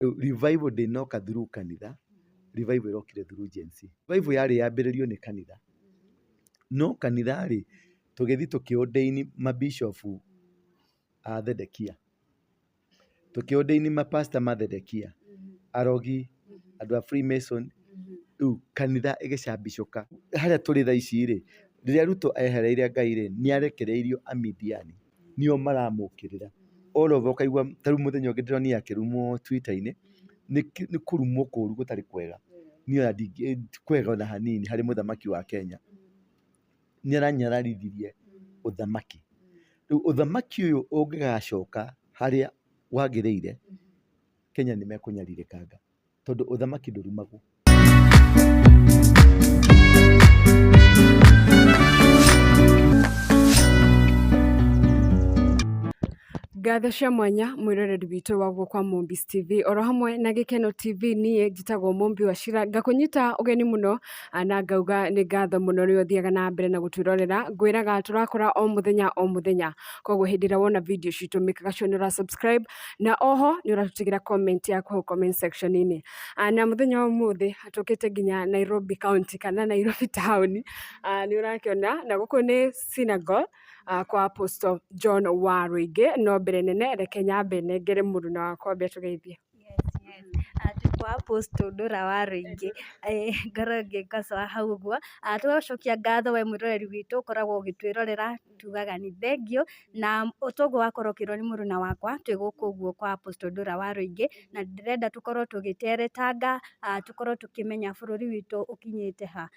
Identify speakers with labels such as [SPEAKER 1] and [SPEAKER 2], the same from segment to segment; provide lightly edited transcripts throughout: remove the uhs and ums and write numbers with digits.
[SPEAKER 1] Rĩu revival ndĩnoka through kanitha, revival ĩrokire through Gen Z. Revival yarĩ yambĩrĩrio nĩ kanitha, no kanitha rĩ, tũgĩthiĩ tũkĩ ordain mabishopu a Thedekia, tũkĩ ordain mapastor ma Thedekia, arogi, andũ a Freemason, rĩu kanitha ĩgĩcambicũka. Harĩa tũrĩ thaa ici rĩ, rĩrĩa Ruto ehereire Ngai rĩ, nĩ arekereirio Amidiani, nĩo maramũkĩrĩra. All over ũkaigua, ta rĩu mũthenya ũngĩ ndĩronire akĩrumwo Twitter-inĩ, nĩ kũrumwo kũru gũtarĩ kwega. Niĩ ona ti kwega ona hanini harĩ mũthamaki wa Kenya. Nĩ aranyararithirie ũthamaki. Rĩu ũthamaki ũyũ ũngĩgacoka harĩa wagĩrĩire, Kenya nĩ mekũnyarirĩkanga tondũ ũthamaki ndũrumagwo.
[SPEAKER 2] Ngatho cia mwanya mwĩroreri witũ wa gũkũ kwa Mũmbi's TV oro hamwe na Gĩkeno TV. Niĩ njĩtagwo Mũmbi wa Cira, ngakũnyita ũgeni mũno na ngauga nĩ ngatho mũno nĩ ũthiaga na mbere na gũtwĩrorera. Ngwĩraga tũrakũra o mũthenya o mũthenya, koguo hĩndĩ ĩrĩa wona video citũ mĩkaga sure nĩ ũra subscribe na oho nĩ ũratũtigĩra comment yaku hau comment section-inĩ. Na mũthenya wa ũmũthĩ tũkĩte nginya Nairobi County kana Nairobi town, nĩ ũrakĩona na gũkũ nĩ Synagogue kwa Apostle John Waruinge. No mbere nene reke nyambe nengere mũruna wakwa ambe atũgeithie.
[SPEAKER 3] Yes. Kwa Apostle Ndura Waruinge, ngorwo ngĩkocoa hau ũguo. Tũgacokia ngatho we mwĩroreri witũ ũkoragwo ũgĩtwĩrorera, tugaga nĩ thengiũ, na toguo wakorwo ũkĩrwo nĩ mũruna wakwa, twĩ gũkũ ũguo kwa Apostle Ndura Waruinge, na ndĩrenda tũkorwo tũgĩteretanga, tũkorwo tũkĩmenya bũrũri witũ ũkinyĩte ha,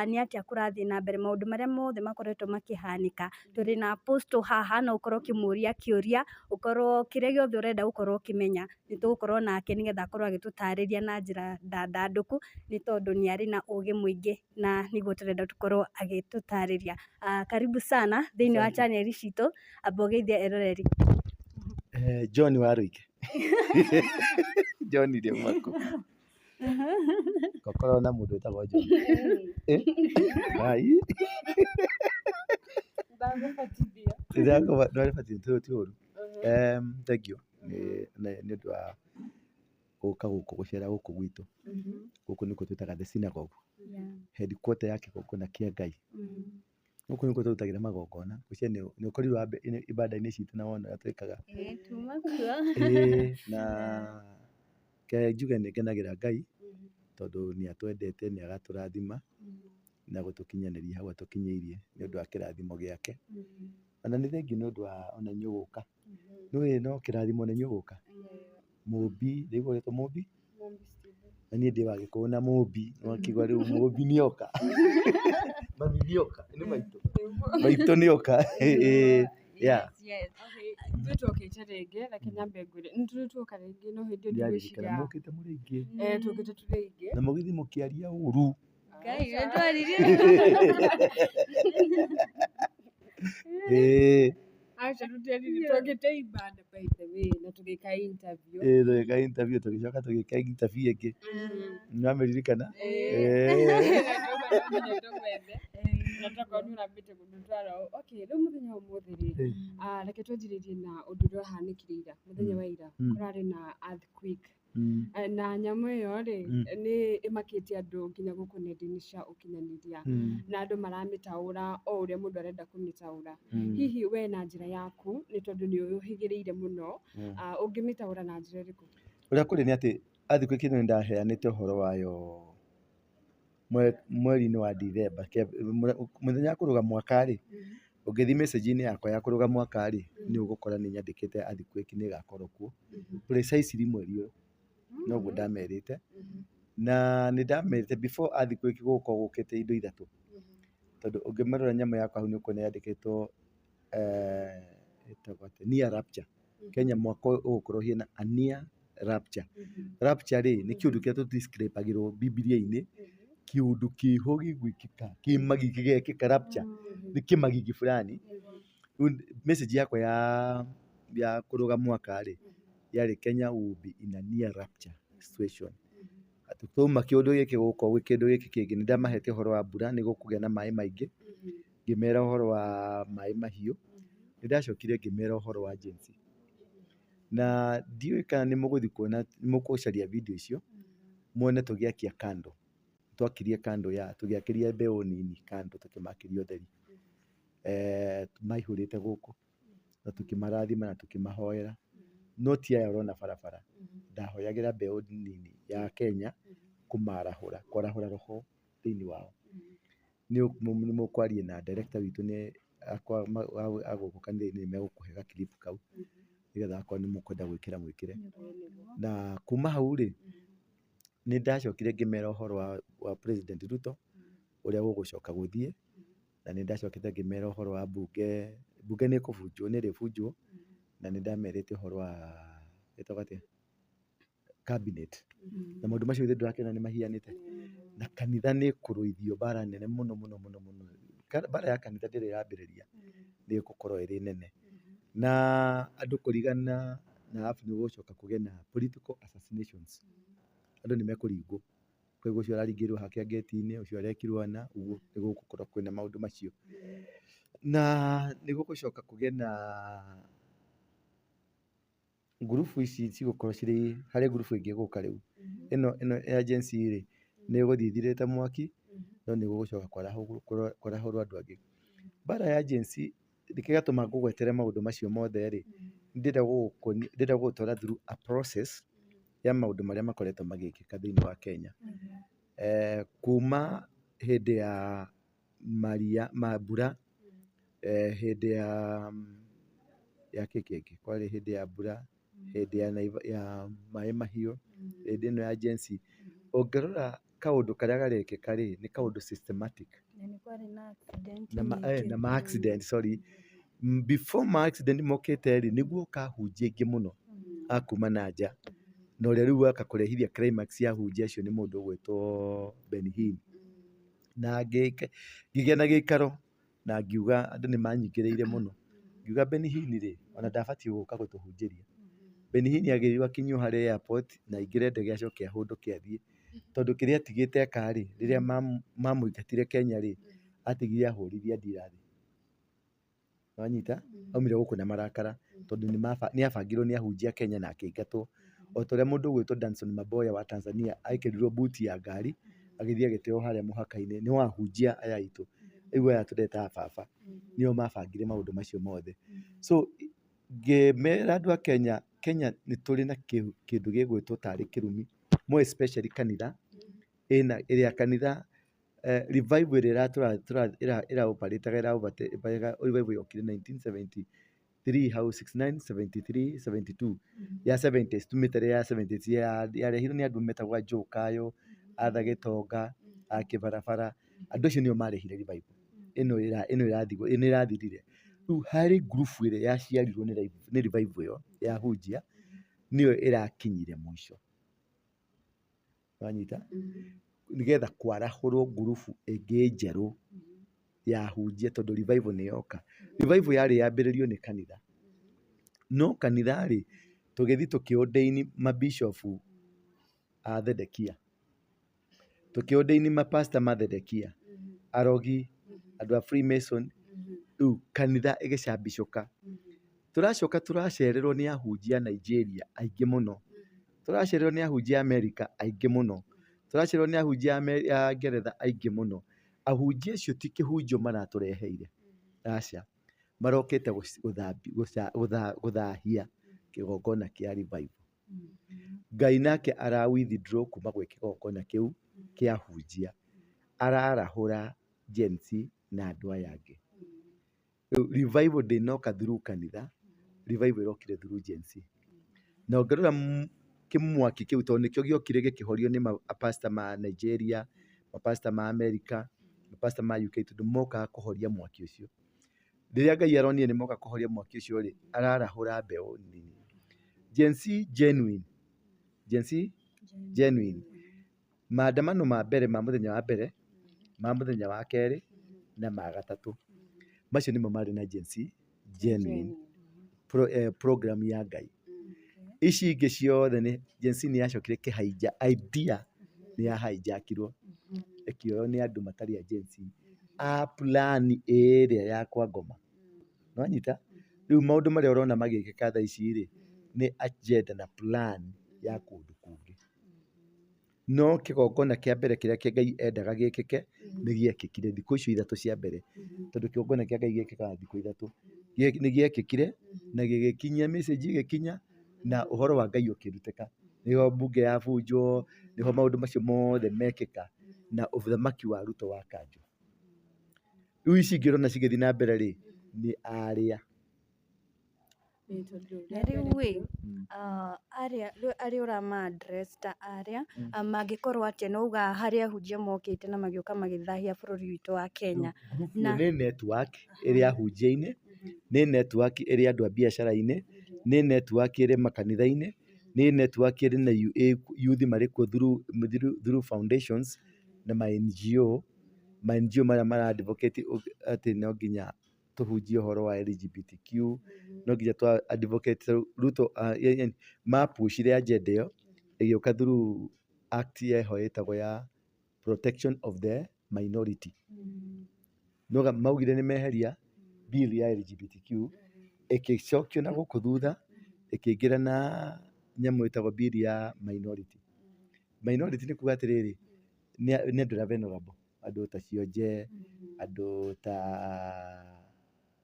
[SPEAKER 3] nĩ atĩa kũrathiĩ na mbere, maũndũ marĩa mothe makoretwo makĩhanĩka. Tũrĩ na Apostle haha, no ũkorwo ũkĩmũria kĩũria, ũkorwo kĩrĩa gĩothe ũrenda gũkorwo ũkĩmenya, nĩ tũgũkorwo nake nĩgetha akorwo agĩtũtarĩria na njĩra ndandandũku, nĩ tondũ nĩ arĩ na ũgĩ mũingĩ na nĩguo tũrenda tũkorwo agĩtũtarĩria. Karibu sana thĩinĩ wa channel citũ, amba ũgeithie eroreri.
[SPEAKER 1] John Waruinge. John rĩ mwaku. Ngokorwo na mũndũ wĩtagwo John. Hai. Ndagũbatithia ti ũru. Thank you nĩ ũndũ wa gũka gũkũ gũcera gũkũ gwitũ. Gũkũ nĩkuo twĩtaga the synagogue. Headquarter ya kĩgongona kĩa Ngai. Gũkũ nĩkuo tũrutagĩra magongona. Ngwĩciria nĩ ũkorirwo ibanda-inĩ citũ na wona ũrĩa twĩkaga.
[SPEAKER 3] Tuma kuo.
[SPEAKER 1] Na reke njuge nĩ ngenagĩra Ngai tondũ nĩ atwendete, nĩ agatũrathima na gũtũkinyanĩria hau atũkinyĩirie nĩ ũndũ wa kĩrathimo gĩake. Ona nĩ thengiũ nĩ ũndũ wa ona inyuĩ gũka. Nĩũĩ no kĩrathimo na inyuĩ gũka. Mũmbi, rĩu ũretwo Mũmbi? Na niĩ ndĩ wa Gĩkũyũ na Mũmbi, nĩwakĩigua rĩu Mũmbi nĩoka. Mami nĩoka, nĩ maitũ. Maitũ nĩoka. Yeah.
[SPEAKER 2] Ithuĩ twokĩte rĩngĩ, reke nyambe ngwĩre, nĩ tũrĩ tuoka rĩngĩ no hĩndĩ ĩyo
[SPEAKER 1] Ndĩraririkana
[SPEAKER 2] ndigwĩciria
[SPEAKER 1] mũkĩte mũrĩ aingĩ.
[SPEAKER 2] Tũkĩte tũrĩ aingĩ.
[SPEAKER 1] Na mũgĩthiĩ mũkĩaria ũru.
[SPEAKER 3] Ngai, nĩ twaririe.
[SPEAKER 2] Aca tũtiaririe, twokĩte ibanda by the way na tũgĩka interview.
[SPEAKER 1] Ĩĩ tũgĩka interview, tũgĩcoka tũgĩka interview ĩngĩ. Nĩwamĩririkana?
[SPEAKER 2] Na nginya tũgwethe na tokorwo nĩ ũrambĩte gũtũtwara ũũ. Okay, rĩu mũthenya wa ũmũthĩ rĩ, reke twanjĩrĩrie na ũndũ ũrĩa ũrahanĩkire ira, mũthenya wa ira, kũrarĩ na earthquake. Na nyamũ ĩyo rĩ, nĩ ĩmakĩtie andũ nginya gũkũ nenda-inĩ cia ũkinyanĩria, na andũ maramĩtaũra o ũrĩa mũndũ arenda kũmĩtaũra. Hihi we na njĩra yaku, nĩ tondũ nĩ ũhĩgĩrĩire mũno, ũngĩmĩtaũra na njĩra ĩrĩkũ?
[SPEAKER 1] Ũrĩa kũrĩ nĩ atĩ earthquake ĩno nĩ ndaheanĩte ũhoro wayo mweri-inĩ wa Dithemba, mũthenya wa kũrũga mwaka rĩ, ũngĩthiĩ message-inĩ yakwa ya kũrũga mwaka rĩ, nĩ ũgũkora nĩ nyandĩkĩte earthquake nĩ ĩgakorwo kuo precisely mweri ũyũ, noguo ndamerĩte. Na nĩ ndamerĩte before earthquake gũka gũkĩte indo ithatũ, tondũ ũngĩmĩrora nyamũ yakwa hau nĩ ũkuona yandĩkĩtwo ĩtagwo atĩa, near rapture. Kenya mwaka ũyũ ũgũkorwo ũhana a near rapture. Rapture rĩ, nĩ kĩũndũ kĩrĩa tũ describe agĩrwo Bibilia-inĩ, kĩũndũ kĩho gĩgwĩkĩka, kĩmagi gĩgekĩka rapture, nĩ kĩmagigi fulani. Rĩu message yakwa ya kũrũga mwaka rĩ, yarĩ Kenya will be in a near rapture situation. Atĩ twauma kĩũndũ gĩkĩ gũka kĩndũ gĩkĩ kĩngĩ, nĩ ndamahete ũhoro wa mbura, nĩ gũkũgĩa na maĩ maingĩ, ngĩmera ũhoro wa maĩ mahiũ, nĩ ndacokire ngĩmera ũhoro wa Gen Z. Na ndiũĩ kana nĩ mũgũthiĩ kuona, nĩ mũgũcaria video icio muone tũgĩakia kando. Twakirie kando ya tũgĩakĩria mbeũ nini kando tũkĩmakĩria ũtheri. Maihũrĩte gũkũ na tũkĩmarathima na tũkĩmahoera. No ti aya ũrona barabara, ndahoyagĩra mbeũ nini ya Kenya kũmarahũra, kwarahũra roho thĩinĩ wao. Nĩ mũkwaria na director witũ nĩ a gũkũ kanitha-inĩ nĩ megũkũhe ga clip kau nĩgetha akorwo nĩ mũkwenda gwĩkĩra mwĩkĩre. Na kuma hau rĩ, nĩ ndacokire ngĩmera ũhoro wa President Ruto ũrĩa gũgũcoka gũthiĩ, na nĩ ndacokete ngĩmera ũhoro wa mbunge, mbunge nĩ ĩkũbunjwo, nĩ ĩrĩbunjwo, na nĩ ndamerĩte ũhoro wa ĩtagwo atĩa, cabinet. Na maũndũ macio githĩ ndũrakĩona nĩ mahianĩte? Na kanitha nĩ ĩkũrũithio mbara nene mũno mũno mũno mũno. Mbara ya kanitha ndĩrĩ ĩrambĩrĩria, nĩ ĩgũkorwo ĩrĩ nene. Na andũ kũrigana na arabu nĩ gũgũcoka kũgĩe na political assassinations. Andũ nĩ mekũringwo. Ũkaigua ũcio araringĩrwo hakĩa ngĩti-inĩ, ũcio arekirwo ana, ũguo nĩ gũgũkorwo kwĩna maũndũ macio. Na nĩ gũgũcoka kũgĩe na ngurubu ici cigũkorwo cirĩ, harĩ ngurubu ĩngĩ ĩgũka rĩu. Ĩno ya Gen Z rĩ, nĩ ĩgũthiĩ ĩthirĩte mwaki, no nĩ gũgũcoka kwarahũrwo andũ angĩ. Mbara ya Gen Z nĩkĩo gĩatũma ngũgwetere maũndũ macio mothe rĩ, ndĩrenda gũgũkuonia, ndĩrenda gũgũtwara through a process ya maũndũ marĩa makoretwo magĩkĩka thĩinĩ wa Kenya. Kuma hĩndĩ ya maria ma mbura, hĩndĩ ya kĩ kĩngĩ, kwarĩ hĩndĩ ya mbura, hĩndĩ ya maĩ mahiũ, hĩndĩ ĩno ya Gen Z. Ũngĩrora kaũndũ karĩa karekĩka rĩ, nĩ kaũndũ systematic.
[SPEAKER 3] Na nĩ kwarĩ na accident
[SPEAKER 1] Na
[SPEAKER 3] nyingĩ.
[SPEAKER 1] Na ma accident, sorry. Before ma accident mokĩte rĩ, nĩguo kahunjia aingĩ mũno a kuma na nja. Na ũrĩa rĩu waka kũrehithia climax ya ahunjia acio nĩ mũndũ ũgwĩtwo Benny Hinn. Na ngĩgĩa na gĩikaro na ngiuga andũ nĩ manyingĩrĩire mũno. Ngiuga Benny Hinn rĩ, ona ndabatiĩ gũka gũtũhunjĩria. Benny Hinn agĩrĩirwo akinyio harĩa airport na aingĩre ndege acoke ahũndũke athiĩ. Tondũ kĩrĩa atigĩte eka rĩ, rĩrĩa mamũingatire Kenya rĩ, atigire ahũrithia ndira thĩ. Wanyita? Aumire gũkũ na marakara tondũ nĩ abangirwo nĩ ahunjia Kenya na akĩingatwo. O ta ũrĩa mũndũ ũgwĩtwo Danson Maboya wa Tanzania ekĩrirwo buti ya ngari agĩthiĩ agĩteo harĩa mũhaka-inĩ nĩ wahunjia aya aitũ. Rĩu aya tũretaga baba nĩo mabangire maũndũ macio mothe. So ngĩmera andũ a Kenya, Kenya nĩ tũrĩ na kĩndũ gĩgwĩtwo tarĩ kĩrumi, more especially kanitha, ĩna ĩrĩa kanitha revival ĩrĩa ĩra revival yokire 1973 hau 69 73 72 ya 70s tumĩte ya 70s yarehirwo nĩ andũ metagwo Joe Kayo, Arthur Gĩtonga, a Kĩbarabara, andũ acio nĩo marehire revival ĩno ĩno ĩrathirwo ĩno ĩrathirire. Rĩu harĩ ngurubu ĩrĩa yaciarirwo nĩ revival ĩyo ya hunjia nĩyo ĩrakinyire mũico. Wanyita? Nĩgetha kwarahũrwo ngurubu ĩngĩ njerũ ya hunjia tondũ revival nĩ yoka. Revival yarĩ yambĩrĩrio nĩ kanitha. No kanitha rĩ, tũgĩthiĩ tũkĩ-ordain mabishopu a Thedekia. Tũkĩ-ordain mapasta ma Thedekia, arogi, andũ a Freemason, rĩu kanitha ĩgĩcambicũka. Tũracoka tũracererwo nĩ ahunjia a Nigeria aingĩ mũno. Tũracererwo nĩ ahunjia a America aingĩ mũno. Tũracererwo nĩ ahunjia a Ngeretha aingĩ mũno. Ahunjia acio ti kĩhunjio maratũreheire, aca. Marokĩte gũthahia kĩgongona kĩa revival. Ngai nake ara withdraw kuma gwĩ kĩgongona kĩu kĩa ahunjia. Ararahũra Gen Z na andũ aya angĩ. Rĩu revival ndĩnoka through kanitha, revival ĩrokire through Gen Z. Na ũngĩrora kĩmwaki kĩu tondũ nĩkĩo gĩokire gĩkĩhorio nĩ mapasta ma Nigeria, mapasta ma America, mapasta ma UK tondũ mokaga kũhoria mwaki ũcio. Rĩrĩa Ngai aronire nĩ moka kũhoria mwaki ũcio rĩ, ararahũra mbeũ nini. Gen Z genuine, Gen Z genuine. Maandamano ma mbere ma mũthenya wa mbere, ma mũthenya wa kerĩ na ma gatatũ. Macio nĩmo marĩ na Gen Z genuine program ya Ngai. Ici ingĩ ciothe nĩ Gen Z nĩ yacokire ĩkĩ idea nĩ ya hijackirwo ĩkĩoywo nĩ andũ matarĩ a Gen Z a plan ĩrĩa ya kwa ngoma. Nĩwanyita? Rĩu maũndũ marĩa ũrona magĩkĩka thaa ici rĩ, Nĩ agenda na plan ya kũndũ kũngĩ. No kĩgongona kĩa mbere kĩrĩa kĩa Ngai endaga gĩkĩke nĩ gĩekĩkire thikũ icio 3 cia mbere, tondũ kĩgongona kĩa Ngai gĩkĩkaga thikũ 3. Nĩ gĩekĩkire na gĩgĩkinyia message ĩgĩkinya na ũhoro wa Ngai ũkĩrutĩka. Nĩho mbunge yabunjwo, nĩho maũndũ macio mothe mekĩka na ũthamaki wa Ruto wakanjwo. Rĩu ici ingĩ ũrona cigĩthiĩ na mbere rĩ, nĩ arĩa.
[SPEAKER 3] Na rĩu ĩ, arĩa arĩa ũrama address ta arĩa mangĩkorwo atĩa? Nĩ wauga harĩ ahunjia mokĩte na magĩũka magĩthahia bũrũri witũ wa Kenya.
[SPEAKER 1] Group ĩyo nĩ network ĩrĩ ahunjia-inĩ, nĩ network ĩrĩ andũ a biacara-inĩ, nĩ network ĩrĩ makanitha-inĩ, nĩ network ĩrĩ na youth marĩ kuo through foundations na ma NGO, ma NGO marĩa mara advocate atĩ no nginya tũhunjie ũhoro wa LGBTQ, no nginya twa advocate Ruto mapushire agenda ĩyo ĩgĩũka through act ĩho ĩtagwo ya protection of the minority. Noga maugire nĩ meheria bill ya LGBTQ, ĩgĩcokio na gũkũ thutha, ĩkĩingĩra na nyamũ ĩtagwo bill ya minority. Minority nĩ kuga atĩrĩrĩ, nĩ andũ arĩa vulnerable, andũ ta cionje, andũ ta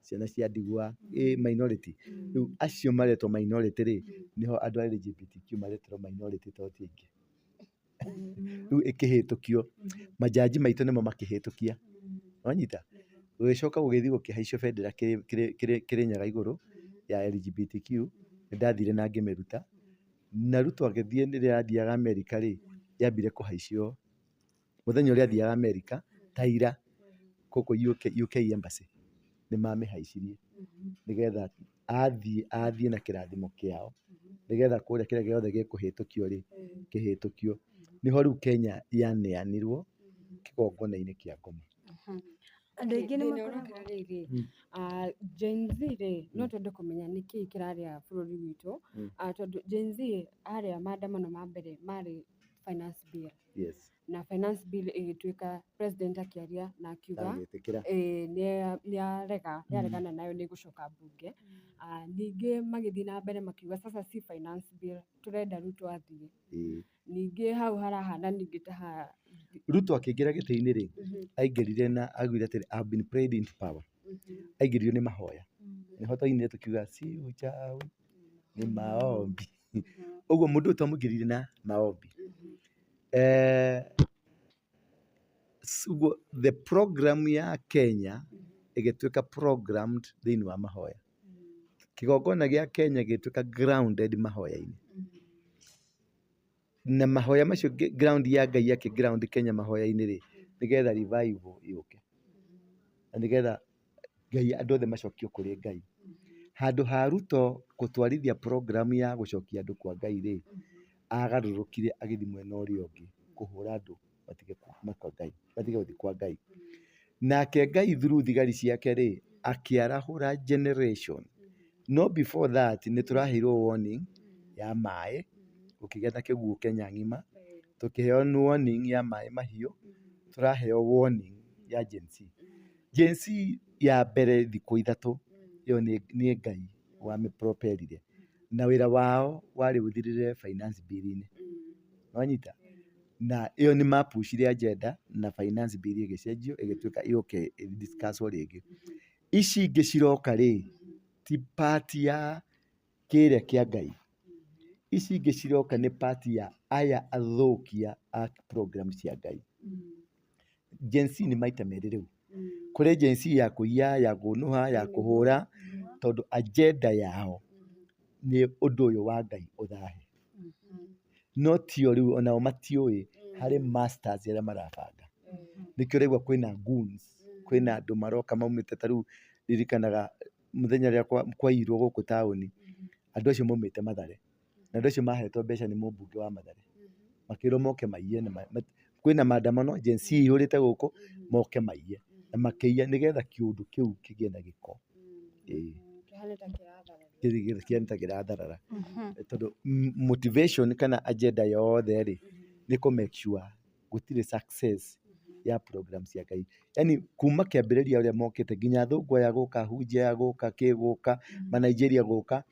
[SPEAKER 1] ciana cia ndigwa, ĩ minority. Rĩu acio maretwo minority rĩ, nĩho andũ a LGBTQ maretirwo minority to ti aingĩ. Rĩu ĩkĩhĩtũkio, manjanji maitũ nĩmo makĩhĩtũkia, wanyita? Gũgĩcoka gũgĩthiĩ gũkĩhaicio bendera Kĩrĩnyaga igũrũ ya LGBTQ, nĩ ndathire na ngĩmĩruta, na Ruto agĩthiĩ rĩrĩa athiaga Amerika rĩ, yambire kũhaicio mũthenya ũrĩa athiaga Amerika ta ira gũkũ UK Embassy nĩ mamĩhaicirie nĩgetha athiĩ na kĩrathimo kĩao, nĩgetha kũrĩa kĩrĩa gĩothe gĩkũhĩtũkio rĩ, kĩhĩtũkio. Nĩho rĩu Kenya yaneanirwo kĩgongona-inĩ kĩa ngoma.
[SPEAKER 3] Andũ aingĩ nĩ
[SPEAKER 2] Thĩna
[SPEAKER 3] makoragwo
[SPEAKER 2] ũrokĩra rĩrĩ, Gen Z rĩ, no twende kũmenya nĩkĩĩ kĩrarĩa bũrũri witũ, tondũ Gen Z arĩa maandamano ma mbere marĩ finance bill. Na finance bill ĩgĩtuĩka president akĩaria na akiuga
[SPEAKER 1] Ndangĩtĩkĩra.
[SPEAKER 2] Nĩ nĩaregana nayo, nĩ ĩgũcoka mbunge. Ningĩ magĩthiĩ na mbere makiuga sasa si finance bill, tũrenda Ruto athiĩ. Ningĩ hau harahana ningĩ ta ha
[SPEAKER 1] Ruto akĩingĩra gĩtĩ-inĩ rĩ, aingĩrire na augire atĩrĩ, "I have been prayed into power." Aingĩririo nĩ mahoya. Nĩho twainire tũkiuga si uchawi ni maombi. Ũguo mũndũ ũyũ twamũingĩririe na maombi. Ũguo the program ya Kenya ĩgĩtuĩka programmed thĩinĩ wa mahoya. Kĩgongona gĩa Kenya gĩgĩtuĩka grounded mahoya-inĩ. Na mahoya macio ground ya Ngai akĩ ground Kenya mahoya-inĩ rĩ, nĩgetha revival yũke. Na nĩgetha Ngai andũ othe macokio kũrĩ Ngai. Handũ ha Ruto gũtwarithia program ya gũcokia andũ kwa Ngai rĩ, agarũrũkire agĩthiĩ mwena ũrĩa ũngĩ kũhũra andũ matige kuma kwa Ngai, matige gũthiĩ kwa Ngai. Nake Ngai through thigari ciake rĩ, akĩarahũra generation. No before that nĩ tũraheirwo warning ya maĩ, gũkĩgĩa na kĩguũ Kenya ng'ima, tũkĩheo warning ya maĩ mahiũ, tũraheo warning ya Gen Z. Gen Z ya mbere thikũ 3 ĩyo nĩ Ngai wamĩpropelire na wĩra wao warĩ ũthirĩre finance bill-inĩ. Wanyita? Na ĩyo nĩ mapushire agenda na finance bill ĩgĩcenjio ĩgĩtuĩka yũke ĩdiscusswo rĩngĩ. Ici ingĩ ciroka rĩ, ti part ya kĩrĩa kĩa Ngai. Ici ingĩ ciroka nĩ part ya aya athũkia a program cia Ngai. Gen Z nĩ maita merĩ rĩu. Kũrĩ Gen Z ya kũiya, ya kũnũha, ya kũhũra, tondũ agenda yao nĩ ũndũ ũyũ wa Ngai ũthahe. No tio rĩu onao matiũĩ harĩ masters arĩa marabanga. Nĩkĩo ũraigua kwĩna goons, kwĩna andũ maroka maumĩte ta rĩu ririkanaga mũthenya ũrĩa kwaiyirwo gũkũ taũni, andũ acio maumĩte Mathare. Na andũ acio mahetwo mbeca nĩ mũmbunge wa Mathare. Makĩrwo moke maiye kwĩna maandamano Gen Z ĩihũrĩte gũkũ, moke maiye. Na makĩiya nĩgetha kĩũndũ kĩu kĩgĩe na gĩko. Ĩĩ.
[SPEAKER 2] Kĩhane ta kĩratharara.
[SPEAKER 1] Kĩhane ta kĩratharara. Tondũ motivation kana agenda yothe rĩ, nĩ kũ make sure gũtirĩ success Ya program cia Ngai, yani kuma kĩambĩrĩria ũrĩa mokĩte nginya athũngũ aya gũka, ahunjia aya gũka, kĩ gũka, ma Nigeria gũka,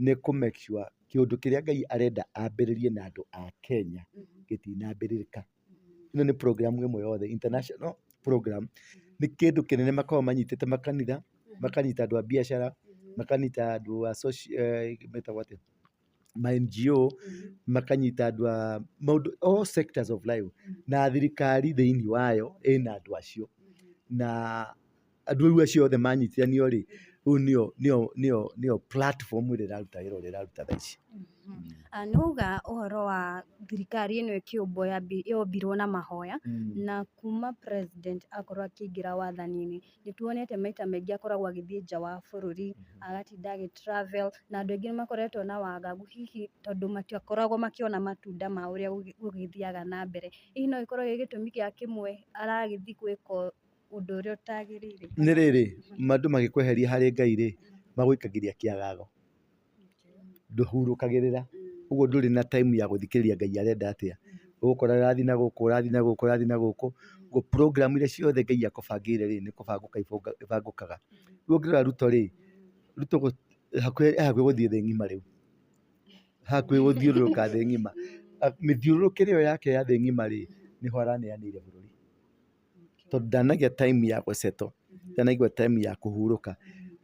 [SPEAKER 1] nĩ kũ make sure kĩũndũ kĩrĩa Ngai arenda ambĩrĩrie na andũ a Kenya gĩtinambĩrĩrĩka. Ĩno nĩ program ĩmwe yothe international program, nĩ kĩndũ kĩnene makoragwo manyitĩte makanitha, makanyita andũ a biacara, makanyita andũ a metagwo atĩa, ma NGO, makanyita andũ a maũndũ all sectors of life, na thirikari thĩinĩ wayo ĩna andũ acio, na andũ rĩu acio othe manyitithanio rĩ, rĩu nĩyo platform ĩrĩa ĩraruta wĩra ũrĩa ĩraruta thaa ici.
[SPEAKER 3] Nĩ wauga ũhoro wa thirikari ĩno ĩkĩũmbwo yombirwo na mahoya, na kuma president akorwo akĩingĩra wathani-inĩ, nĩ tuonete maita maingĩ akoragwo agĩthiĩ nja wa bũrũri, agatinda agĩ travel, na andũ aingĩ nĩ makoretwo na wagagu hihi tondũ matiakoragwo makĩona matunda ma ũrĩa gũgĩthiaga na mbere. Hihi no gĩkorwo gĩ gĩtũmi kĩa kĩmwe aragĩthiĩ gwĩka ũndũ ũrĩa ũtagĩrĩire?
[SPEAKER 1] Nĩ rĩrĩ, andũ magĩkweheria harĩ Ngai rĩ, magũikagĩria kĩagago, ndũhurũkagĩrĩra, ũguo ndũrĩ na time ya gũthikĩrĩria Ngai arenda atĩa. Ũgũkora ũrathiĩ na gũkũ, ũrathiĩ na gũkũ, ũrathiĩ na gũkũ, ũguo program iria ciothe Ngai akũbangĩire rĩ, nĩ kũbangũka ibangũkaga. Rĩu ũngĩrora Ruto rĩ, Ruto hakuhĩ hakuhĩ gũthiĩ thĩ ng'ima rĩu, hakuhĩ gũthiũrũrũka thĩ ng'ima. Mĩthiũrũrũkĩre ĩyo yake ya thĩ ng'ima rĩ, nĩho araneanĩire bũrũri, tondũ ndanagĩa time ya gũsettle, ndanagĩa time ya kũhurũka.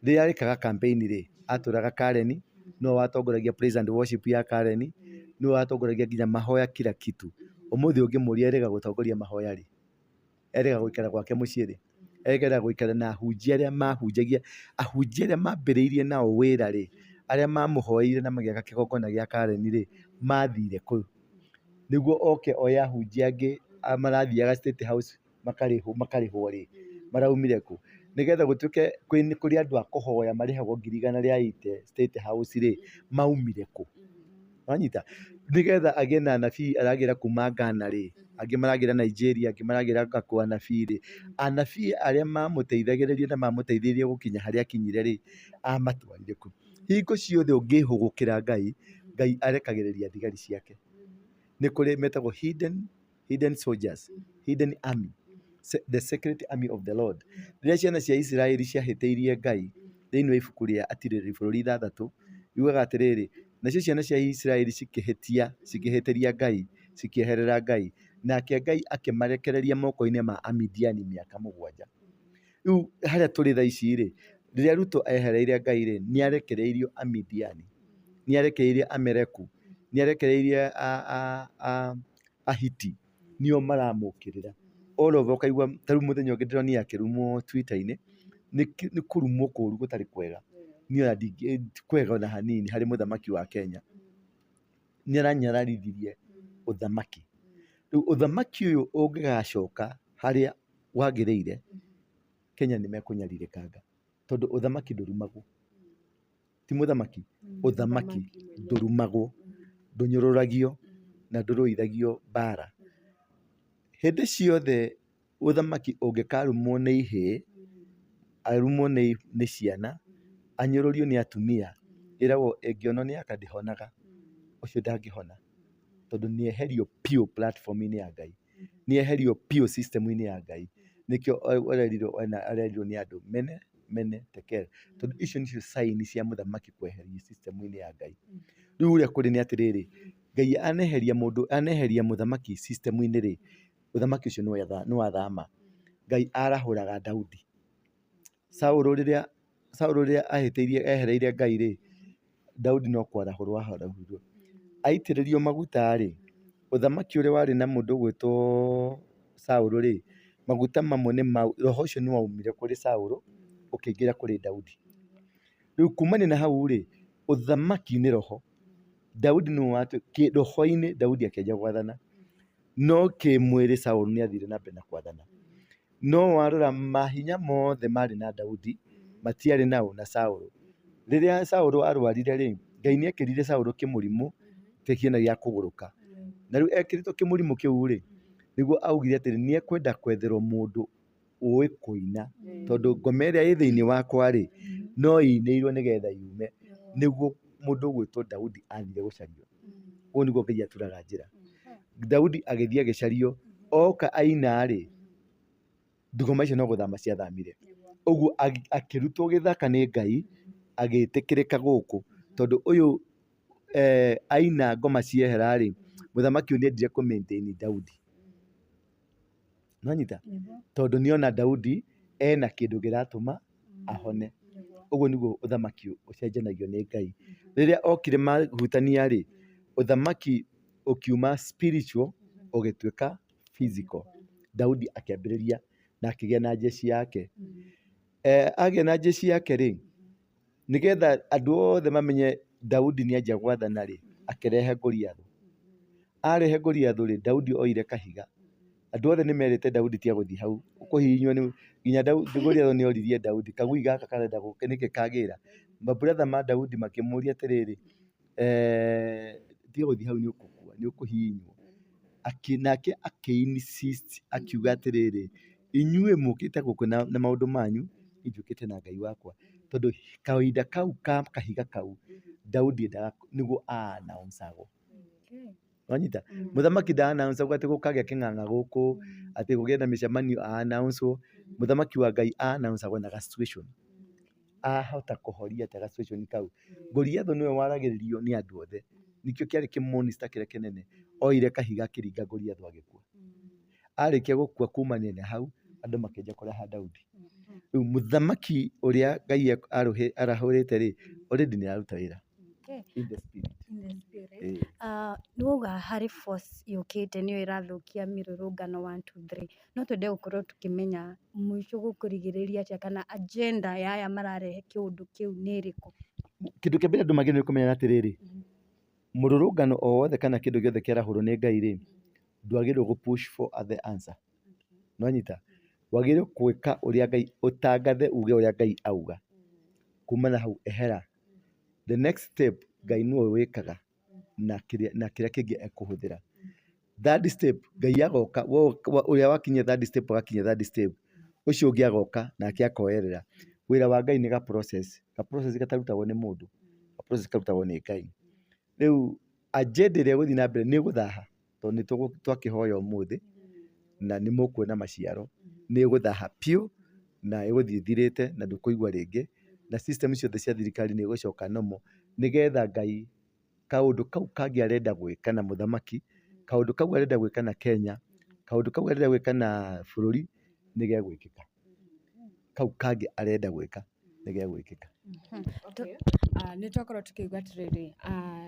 [SPEAKER 1] Rĩrĩa arĩkaga campaign rĩ, atũraga Karen, nĩwe watongoragia praise and worship ya Karen, nĩwe watongoragia nginya mahoya kila kitu. Ũmũthĩ ũngĩmũria erĩga gũtongoria mahoya rĩ, erĩga gũikara gwake mũciĩ rĩ, erĩga gũikara na ahunjia arĩa mahunjagia, ahunjia arĩa mambĩrĩirie nao wĩra rĩ, arĩa mamũhoeire na magĩaka kĩgongona gĩa Karen rĩ, mathire kũ? Nĩguo oke oye ahunjia angĩ marathiaga State House makarĩhwo rĩ, maraumire kũ? Nĩgetha gũtuĩke kũrĩ andũ a kũhoya marĩhagwo 180,000 State House rĩ, maumire kũ? Wanyita? Nĩgetha agĩe na anabii aragĩra kuma Ghana rĩ, angĩ maragĩra Nigeria, angĩ maragĩra kũ anabii rĩ, anabii arĩa mamũteithagĩrĩria na mamũteithĩrĩirie gũkinya harĩa akinyire rĩ, amatwarire kũ? Hingo ciothe ũngĩhũgũkĩra Ngai, Ngai arekagĩrĩria thigari ciake. Nĩ kũrĩ metagwo hidden soldiers, hidden army, the secret army of the Lord. Rĩrĩa ciana cia Isiraeli ciahĩtĩirie Ngai thĩinĩ wa ibuku rĩa Atirĩrĩri bũrũri 6, yugaga atĩrĩrĩ, nacio ciana cia Isiraeli cikĩhĩtia, cikĩhĩtĩria Ngai, cikĩeherera Ngai, nake Ngai akĩmarekereria moko-inĩ ma Amidiani mĩaka 7. Rĩu harĩa tũrĩ thaa ici rĩ, rĩrĩa Ruto ehereire Ngai rĩ, nĩ arekereirio Amidiani, nĩ arekereirie Amereku, nĩ arekereirie Ahiti, nĩo maramũkĩrĩra. All over ũkaigua ta rĩu mũthenya ũngĩ ndĩronire akĩrumwo Twitter-inĩ, nĩ kũrumwo kũru gũtarĩ kwega. Niĩ ona ti kwega ona hanini harĩ mũthamaki wa Kenya. Nĩ aranyararithirie ũthamaki. Rĩu ũthamaki ũyũ ũngĩgacoka harĩa wagĩrĩire, Kenya nĩ mekũnyarirĩkanga, tondũ ũthamaki ndũrumagwo. Ti mũthamaki, ũthamaki ndũrumagwo, ndũnyũrũragio na ndũrũithagio mbara. Hĩndĩ ciothe ũthamaki ũngĩkarumwo nĩ ihĩĩ, arumwo nĩ ciana, anyũrũrio nĩ atumia, ĩragwo ĩngĩonwo nĩ aka ndĩhonaga, ũcio ndangĩhona, tondũ nĩ eherio biũ platform-inĩ ya Ngai, nĩ eherio biũ system-inĩ ya Ngai. Nĩkĩo arerirwo nĩ andũ mene mene tekel, tondũ icio nĩcio sign cia mũthamaki kweherio system-inĩ ya Ngai. Rĩu ũrĩa kũrĩ nĩ atĩrĩrĩ, Ngai aneheria mũndũ, aneheria mũthamaki system-inĩ rĩ, ũthamaki ũcio nĩ wathama. Ngai arahũraga Daudi. Saũlũ rĩrĩa ahĩtĩirie ehereire Ngai rĩ, Daudi no kwarahũrwo arahũrirwo. Aitĩrĩrio maguta rĩ, ũthamaki ũrĩa warĩ na mũndũ ũgwĩtwo Saũlũ rĩ, maguta mamwe nĩ roho ũcio nĩ waumire kũrĩ Saũlũ ũkĩingĩra kũrĩ Daudi. Rĩu kumania na hau rĩ, ũthamaki nĩ roho. Daudi nĩwe roho-inĩ Daudi akĩanjia gwathana, no kĩmwĩrĩ Saũlũ nĩ athire na mbere na kwathana. No warora mahinya mothe marĩ na Daudi matiarĩ nao na Saũlũ. Rĩrĩa Saũlũ arwarire rĩ, Ngai nĩ ekĩrire Saũlũ kĩmũrimũ kĩhiana gĩa kũgũrũka. Na rĩu ekĩrĩtwo kĩmũrimũ kĩu rĩ, nĩguo augire atĩrĩ, nĩ ekwenda kwetherwo mũndũ ũĩ kũina, tondũ ngoma ĩrĩa ĩ thĩinĩ wakwa rĩ, no ĩinĩirwo nĩgetha yume. Nĩguo mũndũ ũgwĩtwo Daudi athire gũcario. Ũguo nĩguo Ngai aturaga njĩra. Daudi agĩthiĩ agĩcario, oka aina rĩ, Ndũgũma icio no gũthama ciathamire. Ũguo akĩrutwo gĩthaka nĩ Ngai agĩtĩkĩrĩka gũkũ tondũ ũyũ aina ngoma ciehera rĩ, mũthamaki ũyũ nĩendire kũ maintain Daudi. Nĩwanyita? Tondũ nĩona Daudi ena kĩndũ kĩratũma ahone. Ũguo nĩguo ũthamaki ũcenjanagio nĩ Ngai. Rĩrĩa okire mahutania rĩ, ũthamaki ũkiuma spiritual ũgĩtuĩka physical. Daudi akĩambĩrĩria na akĩgĩa na jeshi yake. Agĩa na jeshi yake rĩ, nĩgetha andũ othe mamenye Daudi nĩanjia gwathana rĩ, akĩrehe Goliathũ. Arehe Goliathũ rĩ, Daudi oire kahiga. Andũ othe nĩmerĩte Daudi tiga gũthiĩ hau, ũkũhihinywo nĩ nginya Goliathũ nĩoririe Daudi, kagui gaka karenda gũka nĩkĩ kagĩra? Maburatha ma Daudi makĩmũria atĩrĩrĩ, tiga gũthiĩ hau nĩ ũgũkua, nĩ ũkũhihinywo. Nake akĩ insist akiuga atĩrĩrĩ, inyuĩ mũkĩte gũkũ na maũndũ manyu, niĩ njũkĩte na Ngai wakwa. Tondũ kahinda kau ka kahiga kau, Daudi endaga nĩguo a announce agwo. Wanyita? Mũthamaki nda announce agwo atĩ gũkagĩa kĩng'ang'a gũkũ, atĩ kũgĩe na mĩcemanio a announce wo. Mũthamaki wa Ngai a announce agwo na ga situation. Ahota kũhoria atĩa ga situation kau. Goliathũ nĩwe waragĩrĩrio nĩ andũ othe. Nĩkĩo kĩarĩ kĩ monster kĩrĩa kĩnene. Oire kahiga akĩringa Goliathũ agĩkua. Arĩkia gũkua kumania na hau, andũ makĩanjia kũraha Daudi. Rĩu mũthamaki ũrĩa Ngai arahũrĩte rĩ, already nĩ araruta wĩra. In the spirit.
[SPEAKER 3] Nĩ wauga harĩ force yũkĩte nĩyo ĩrathũkia mĩrũrũngano 1 2 3. No twende gũkorwo tũkĩmenya mũico gũkũrigĩrĩria atĩa kana agenda ya aya mararehe kĩũndũ kĩu nĩ ĩrĩkũ?
[SPEAKER 1] Kĩndũ kĩa mbere andũ magĩrĩirwo nĩ kũmenya atĩrĩrĩ, mũrũrũngano o wothe kana kĩndũ gĩothe kĩarahũrwo nĩ Ngai rĩ, ndwagĩrĩirwo gũ push for the answer. Nĩwanyita? Wagĩrĩirwo gwĩka ũrĩa Ngai, ũtangathe uge ũrĩa Ngai auga. Kuma na hau ehera. The next step Ngai nĩwe wĩkaga na kĩrĩa kĩngĩ ekũhũthĩra. Third step Ngai agoka, ũrĩa wakinyia third step agakinya third step, ũcio ũngĩ agoka nake akoerera. Wĩra wa Ngai nĩ ga process, ga process gatarutagwo nĩ mũndũ, ga process karutagwo nĩ Ngai. Rĩu agenda ĩrĩa ĩgũthiĩ na mbere nĩ ĩgũthaha tondũ nĩ twakĩhoya ũmũthĩ na nĩ mũkuona maciaro. Nĩ ĩgũthaha biũ na ĩgũthiĩ ĩthirĩte na ndũkũigua rĩngĩ, na system ciothe cia thirikari nĩ igũcoka normal nĩgetha Ngai kaũndũ kau kangĩ arenda gwĩka na mũthamaki, kaũndũ kau arenda gwĩka na Kenya, kaũndũ kau arenda gwĩka na bũrũri nĩ gegwĩkĩka. Kau kangĩ arenda gwĩka nĩ gegwĩkĩka.
[SPEAKER 2] Nĩ twakorwo tũkĩigua atĩrĩrĩ,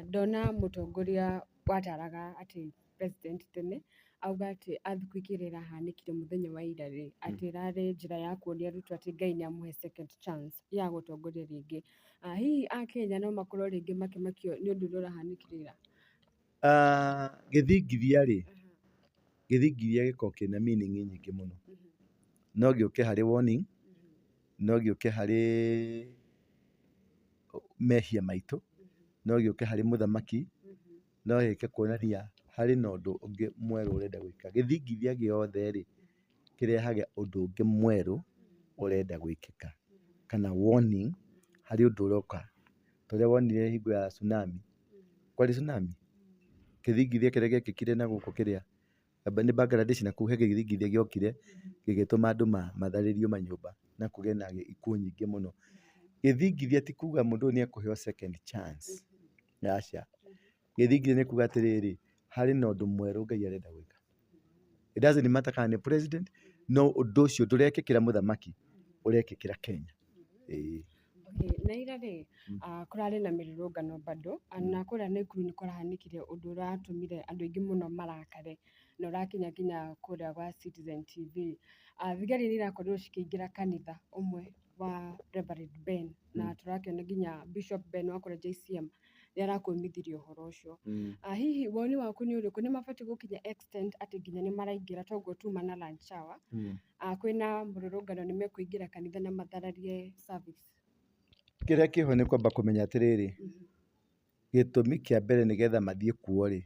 [SPEAKER 2] ndona mũtongoria wataraga atĩ president tene auga atĩ earthquake ĩrĩa ĩrahanĩkire mũthenya wa ira rĩ, atĩ ĩrarĩ njĩra ya kuonia Ruto atĩ Ngai nĩ amũhe second chance ya gũtongoria rĩngĩ. Hihi akenya no makorwo rĩngĩ makĩmakio nĩ ũndũ ũrĩa ũrahanĩkire ira?
[SPEAKER 1] Gĩthingithia rĩ, gĩthingithia gĩkoragwo kĩna meaning nyingĩ mũno. No gĩũke harĩ warning, no gĩũke harĩ mehia maitũ, no gĩũke harĩ mũthamaki, no gĩũke kuonania harĩ na ũndũ ũngĩ mwerũ ũrenda gwĩka. Gĩthingithia gĩothe rĩ, kĩrehaga ũndũ ũngĩ mwerũ ũrenda gwĩkĩka kana warning harĩ ũndũ ũroka. Ta ũrĩa wonire hingo ya tsunami, kwarĩ tsunami? Gĩthingithia kĩrĩa gĩekĩkire na gũkũ kĩrĩa, nĩ Bangladesh na kũu he gĩthingithia gĩokire gĩgĩtũma andũ matharĩrio manyũmba na kũgĩe na ikuũ nyingĩ mũno. Gĩthingithia ti kuga mũndũ ũyũ nĩ ekũheo second chance, aca. Gĩthingithia nĩ kuga atĩrĩrĩ, harĩ na ũndũ mwerũ Ngai arenda gwĩka. It doesn't matter kana nĩ president, no ũndũ ũcio ndũrekĩkĩra mũthamaki, ũrekĩkĩra Kenya. Ĩĩ.
[SPEAKER 2] Okay, na ira rĩ, kũrarĩ na mĩrũrũngano bado na kũrĩa Naikuru nĩ kũrahanĩkire ũndũ ũratũmire andũ aingĩ mũno marakare na ũrakinya nginya kũrĩa gwa Citizen TV. Thigari nĩ irakorirwo cikĩingĩra kanitha ũmwe wa Reverend Ben na tũrakĩona nginya Bishop Ben wa kũrĩa JCM nĩ arakũmithirie ũhoro ũcio. Hihi woni waku nĩ ũrĩkũ? Nĩ mabatiĩ gũkinya extent atĩ nginya nĩ maraingĩra toguo tuma na lunch hour? Kwĩna mũrũrũngano nĩ mekũingĩra kanitha na mathararie service?
[SPEAKER 1] Kĩrĩa kĩho nĩ kwamba kũmenya atĩrĩrĩ, gĩtũmi kĩa mbere nĩgetha mathiĩ kuo rĩ,